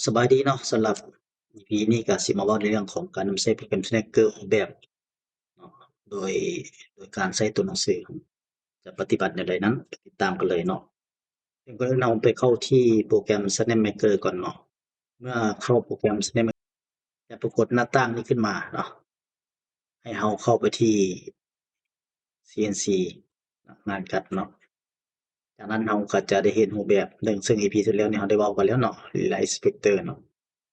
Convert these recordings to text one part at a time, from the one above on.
ສະບາຍດີເນາະ, ສຳລັບ ອີ ພີ ນີ້ກໍຊິມາເວົ້າໃນເລື່ອງຂອງການນຳໃຊ້ໂປຣແກຣມ Snagger ຮູບແບບເນາະ ໂດຍ ໂດຍການໃຊ້ຕົວໜັງສື ຈະປະຕິບັດແນວໃດນັ້ນ ໄປຕິດຕາມກັນເລີຍເນາະ. ເຊິ່ງກ່ອນອື່ນເຮົາໄປເຂົ້າທີ່ໂປຣແກຣມ SnapMaker ກ່ອນເນາະ. ເມື່ອເຂົ້າໂປຣແກຣມ SnapMaker ຈະປາກົດໜ້າຕ່າງນີ້ຂຶ້ນມາເນາະ, ໃຫ້ເຮົາເຂົ້າໄປທີ່ CNC ງານກັດເນາະ. ຈາກນັ້ນເຮົາກໍຈະໄດ້ເຫັນຮູບແບບ ເຊິ່ງ ເຊິ່ງ ອີ ພີ ທີ່ແລ້ວນີ້ເຮົາໄດ້ເວົ້າກັນແລ້ວເນາະ Light Inspector ເນາະ.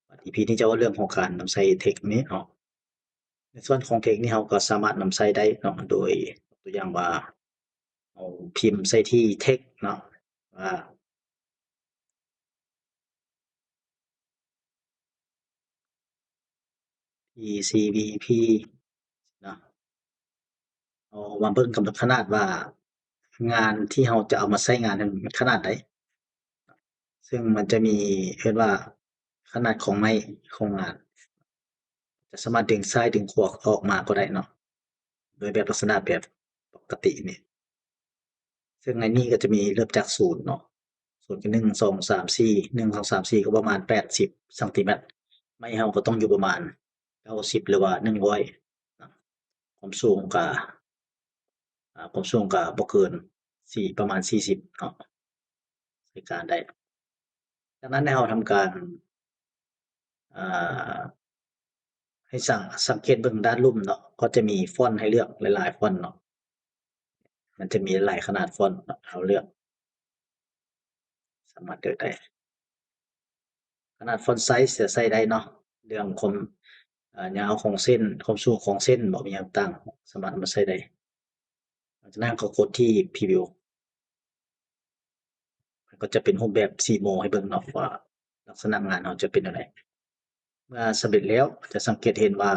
ບັດ ອີ ພີ ນີ້ຈະເວົ້າເລື່ອງຂອງການນຳໃຊ້ text ນີ້ເນາະ. ໃນສ່ວນຂອງ text ນີ້ເຮົາກໍສາມາດນຳໃຊ້ໄດ້ເນາະ ໂດຍຕົວຢ່າງວ່າ ເຮົາພິມໃສ່ທີ່ text ເນາະ ວ່າ TCVP ເນາະ. ເຮົາມາເບິ່ງກຳນົດຂະໜາດວ່າ ງານທີ່ເຮົາຈະເອົາມາໃຊ້ງານນັ້ນມັນຂະໜາດໃດ, ເຊິ່ງມັນຈະມີ ເອີ້ນວ່າ ຂະໜາດຂອງໄມ້ຂອງງານ ຈະສາມາດດຶງຊ້າຍດຶງຂວາອອກມາກໍໄດ້ເນາະ ໂດຍແບບລັກສະນະແບບປົກກະຕິນີ້. ເຊິ່ງໃນນີ້ກໍຈະມີເລີ່ມຈາກສູນເນາະ, ສູນກໍໜຶ່ງ ສອງ ສາມ ສີ່ ໜຶ່ງ ສອງ ສາມ ສີ່ ກໍປະມານແປດສິບຊັງຕີແມັດ, ໄມ້ເຮົາກໍຕ້ອງຢູ່ປະມານເກົ້າສິບ ຫຼືວ່າໜຶ່ງຮ້ອຍນະ. ຄວາມສູງກໍ ອາ ຄວາມສູງກໍບໍ່ເກີນສີ່ ປະມານສີ່ສິບເນາະ ໃຊ້ການໄດ້. ຈາກນັ້ນໃຫ້ເຮົາທຳການ ອາ ໃຫ້ສັງ ສັງເກດເບິ່ງດ້ານລຸ່ມເນາະ, ກໍຈະມີຟອນໃຫ້ເລືອກຫຼາຍໆຟອນເນາະ, ມັນຈະມີຫຼາຍຂະໜາດຟອນເນາະ ໃຫ້ເຮົາເລືອກ ສາມາດເລືອກໄດ້. ຂະໜາດຟອນໄຊຈະໃສ່ໄດ້ເນາະ, ເລື່ອງຄວາມ ອາ ຍາວຂອງເສັ້ນ ຄວາມສູງຂອງເສັ້ນບໍ ມີຫຍັງຕ່າງ ສາມາດເອົາມາໃສ່ໄດ້. ຫຼັງຈາກນັ້ນກໍກົດທີ່ Preview ມັນກໍຈະເປັນຮູບແບບ demo ໃຫ້ເບິ່ງເນາະ ວ່າລັກສະນະງານເຮົາຈະເປັນແນວໃດ. ເມື່ອສຳເລັດແລ້ວຈະສັງເກດເຫັນວ່າ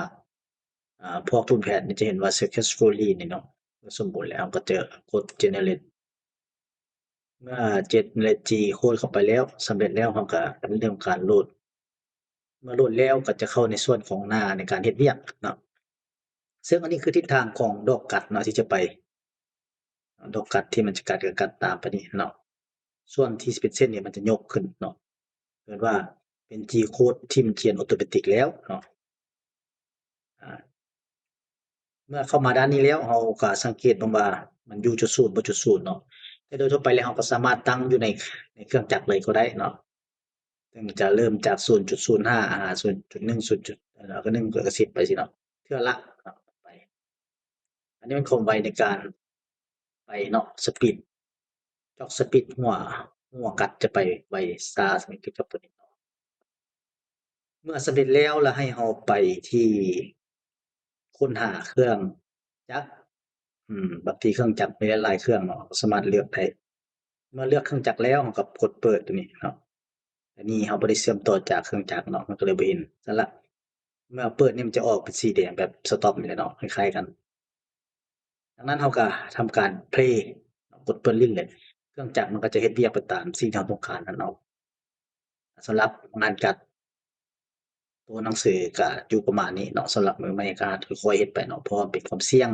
ອາ ພວກ toolpad ນີ້ຈະເຫັນວ່າ successfully ນີ້ເນາະ, ເມື່ອສົມບູນແລ້ວເຮົາກໍຈະກົດ generate. ເມື່ອ generate G code ເຂົ້າໄປແລ້ວ ສຳເລັດແລ້ວ ເຮົາກໍເລີ່ມການໂຫຼດ. ເມື່ອໂຫຼດແລ້ວກໍຈະເຂົ້າໃນສ່ວນຂອງໜ້າໃນການເຮັດວຽກເນາະ, ເຊິ່ງອັນນີ້ຄືທິດທາງຂອງດອກກັດເນາະ ທີ່ຈະໄປ ດອກກັດທີ່ມັນຈະກັດ ກໍກັດຕາມໄປນີ້ເນາະ. ສ່ວນທີ່ເປັນເສັ້ນນີ້ມັນຈະຍົກຂຶ້ນເນາະ, ເອີ້ນວ່າເປັນ G code ທີ່ມັນຂຽນ automatic ແລ້ວເນາະ. ອາ ເມື່ອເຂົ້າມາດ້ານນີ້ແລ້ວ ເຮົາກໍສັງເກດເບິ່ງວ່າມັນຢູ່ຈຸດສູນບໍ່ຈຸດສູນເນາະ, ແຕ່ໂດຍທົ່ວໄປແລ້ວເຮົາກໍສາມາດຕັ້ງຢູ່ໃນ ໃນເຄື່ອງຈັກເລີຍກໍໄດ້ເນາະ. ເຊິ່ງຈະເລີ່ມຈາກ ສູນຈຸດສູນຫ້າ ຫາ ສູນຈຸດໜຶ່ງ ສູນຈຸດ ແລ້ວກໍ ໜຶ່ງ ແລ້ວກໍ ສິບ ໄປຊີ້ເນາະ, ເທື່ອລະໄປ. ອັນນີ້ແມ່ນຄວາມໄວໃນການໄປເນາະ, ສະປີດ clock speed ຫົວ ຫົວກັດຈະໄປໄວຊ້າສຳລັບກັບຕົວນີ້ເນາະ. ເມື່ອສຳເລັດແລ້ວ ລະໃຫ້ເຮົາໄປທີ່ຄົ້ນຫາເຄື່ອງຈັກ ອືມ ບາງທີເຄື່ອງຈັກມີຫຼາຍໆເຄື່ອງເນາະ, ສາມາດເລືອກໄດ້. ເມື່ອເລືອກເຄື່ອງຈັກແລ້ວ ເຮົາກໍກົດເປີດຕົວນີ້ເນາະ. ອັນນີ້ເຮົາບໍ່ໄດ້ເຊື່ອມຕໍ່ຈາກເຄື່ອງຈັກເນາະ, ມັນກໍເລີຍບໍ່ເຫັນ. ຊັ້ນລະ ເມື່ອເປີດນີ້ມັນຈະອອກເປັນສີແດງແບບ stop ນີ້ແຫຼະເນາະ, ຄ້າຍໆກັນ. ຈາກນັ້ນເຮົາກໍທຳການ play ເນາະ, ກົດເປີດຫຼິ້ນເລີຍ. ເຄື່ອງຈັກມັນກໍຈະເຮັດວຽກໄປຕາມສິ່ງທີ່ເຮົາຕ້ອງການນັ້ນເນາະ. ສຳລັບງານກັດຕົວໜັງສືກໍຢູ່ປະມານນີ້ເນາະ, ສຳລັບມືໃໝ່ກໍຄ່ອຍໆເຮັດໄປເນາະ, ເພາະວ່າມັນເປັນຄວາມສ່ຽງ,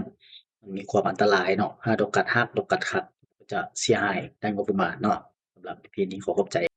ມັນມີຄວາມອັນຕະລາຍເນາະ. ຖ້າດອກກັດຫັກ ດອກກັດຫັກ ກໍຈະເສຍຫາຍດ້ານງົບປະມານເນາະ. ສຳລັບ ອີ ພີ ນີ້ຂໍຂອບໃຈ